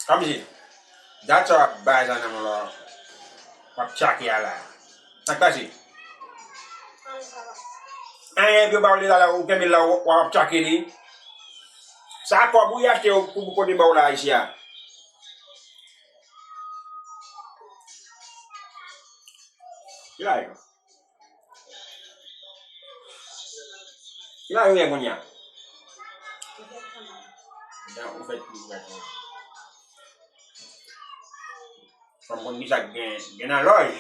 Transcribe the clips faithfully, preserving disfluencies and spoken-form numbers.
Kòmsi, dat sa w ap bay sa nan men w la, w ap tchake a la. Sa k pase? Anyen epi yo ba w li la, la, ou kenbe l la, w ap tchake li. Sa kòb ou y achte yo pou, pou pote ba w la isi a. Ki la yo? Ki la yo ye kounye a? Jan ou fè tou ou fè tou. Fò m konn kisa k gen, gen nan lòj.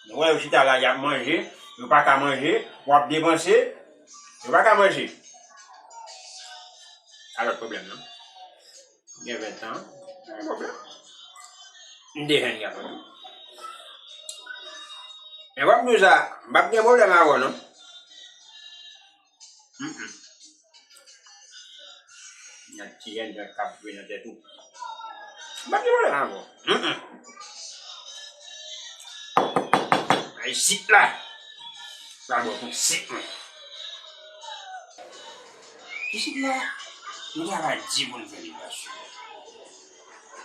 Nou wè yo chita la, y ap manje, yo pa ka manje, w ap depanse, yo pa ka manje. Sa lòt pwoblèm nan. Gen ven tan, pa gen pwoblèm. M te jèn gason tou. Men wè m di w sa, m p ap gen pwoblèm avè w non. Mm, mm. Nèg ti jèn jan k ap jwe nan tèt ou. M p ap gen pwoblèm avè w. Mm, mm. A isit la. Sa bon pou sik mwen. Isit la, nou travay di pou n fè libèsyon.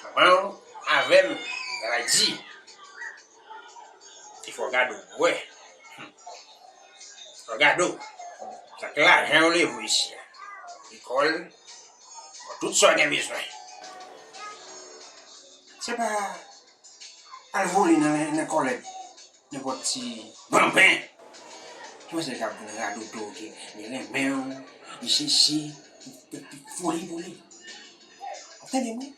Konprann ou? Avè m, travay di. E fò w gade w wè. Fò w gade w. Sa k lajan yo leve w isi a. Lekòl, bon, tout sa w gen bezwen. Se pa al vole nan, nan kòlèt nenpòt ti banben. Ki wè se k ap vin radote w ke li renmen w, li sesi, foli pou li. Ou tande mwen?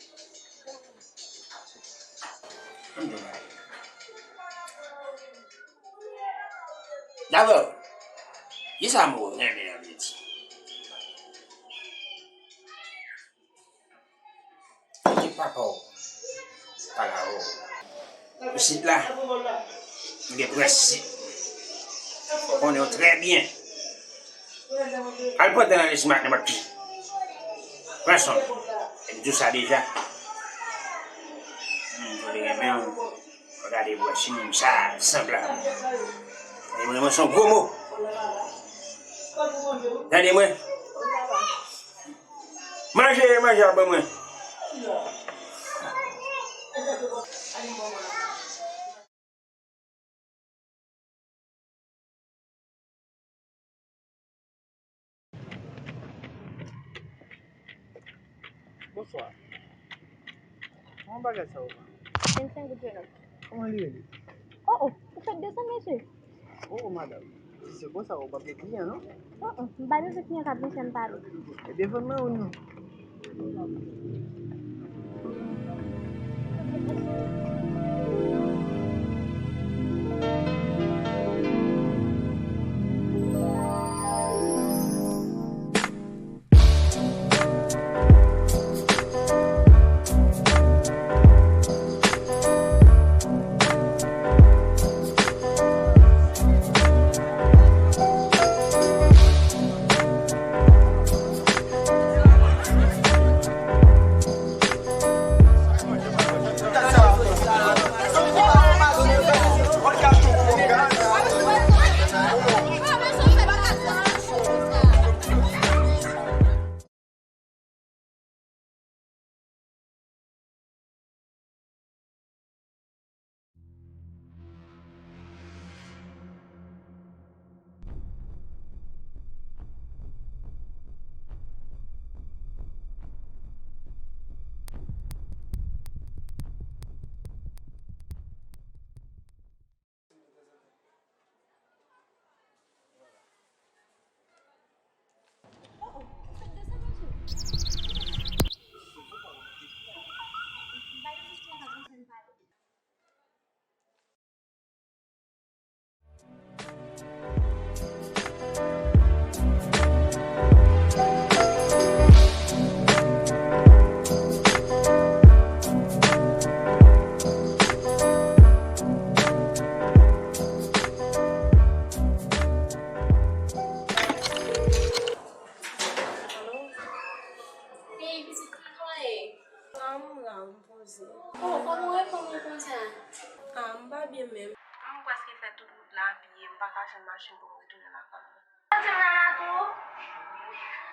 Ann jwe bagay. Dabò, kisa mo renmen an vle di? Ki papa w pa la o. Isit la, nou gen prensip. Fò konnen yo trè byen. Al pran tan nan lespri ak nenpòt ki. Pran swen w. E m di w sa deja. Hmm, mwen te renmen w. Gade bwè si moun sa sanblab. Gade mwen, mwen se yon gwo mo. Gade mwen. Manje, manje a ban mwen. Bonswa. Kòman bagay sa yo va? Vennsenk goud jenòm. Kòman li rele? O, o, ou fèt desann, mesye? O, o, madanm. Si se konsa, ou p ap gen kliyan, non? O, o, m pa bezwen kliyan k ap vin fè m pale. Ebyen, vann mwen youn, non. Alo? Hey, pitit, kòman w ye? An, m la, m poze. Oh, kòman w ye, kòman w konsa? Ah, m pa byen menm. M prèske fè tout wout la a pye, m pa ka jwenn machin pou m retounen lakay mwen.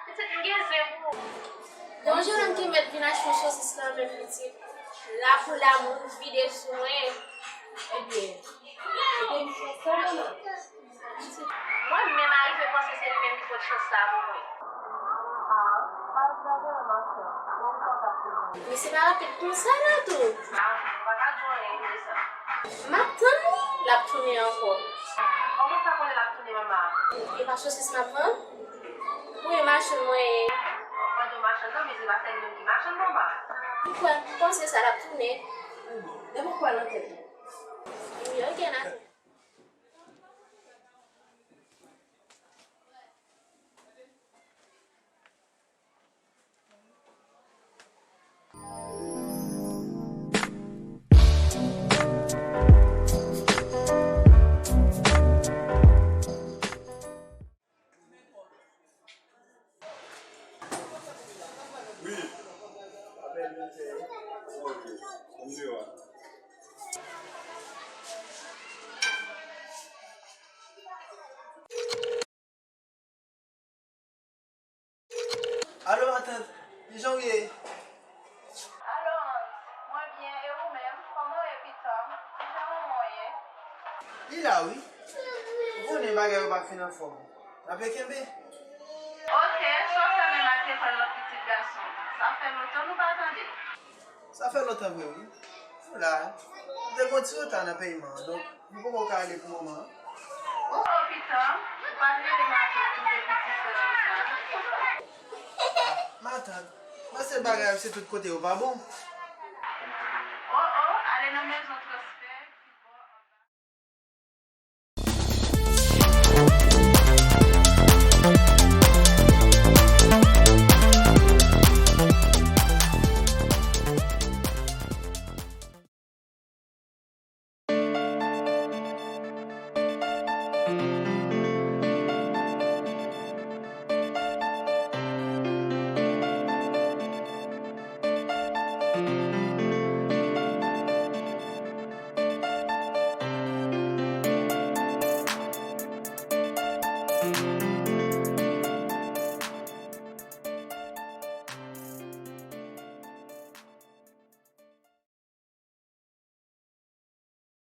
Pitit, m gen zen pou ou. Yon jennonm ki mèt vin achte yon sosis nan men m pitit. La pou la moun vide sou mwen. Ebyen, se te yon chans sa, manman. Mwen menm arive panse se li menm ki pot chans sa pou mwen. Ah, pa gade nan machin. Bon, sa t ap fini. Men se pa rapid konsa la tou. Ah, ou pa ka di anyen de sa. M ap tann li, l ap tounen ankò. Kòman w sa konnen l ap tounen, manman? E pa sosis m ap vann? Wi, machann mwen ye. Mwen di w machann nan, men se pa sèl li menm ki machann, manman. M kwè, m panse sa l ap tounen. Depi w kwè nan tèt ou. Wi, ok, n a Alo, matant, kijan w ye? Alo, Hans, mwen byen, e ou menm? Kòman w ye, pitit? Kijan manman w ye? Li la, wi. Ou konnen bagay yo pa fin anfòm. N ape kenbe. Ok, sa w fè menm ak lekòl lòt pitit gason? Sa fè lontan nou pa tande. Sa fè lontan vre, wi. Nou la, nou te gon ti reta nan peman an, donk nou poko ka ale pou moman an. O, o, pitit, ou pa t rele matant ou depi dis èdtan sa? Matant, mwen se bagay ap se tout kote yo pa bon. O, o, ale nan mezon transfè ki bò anba.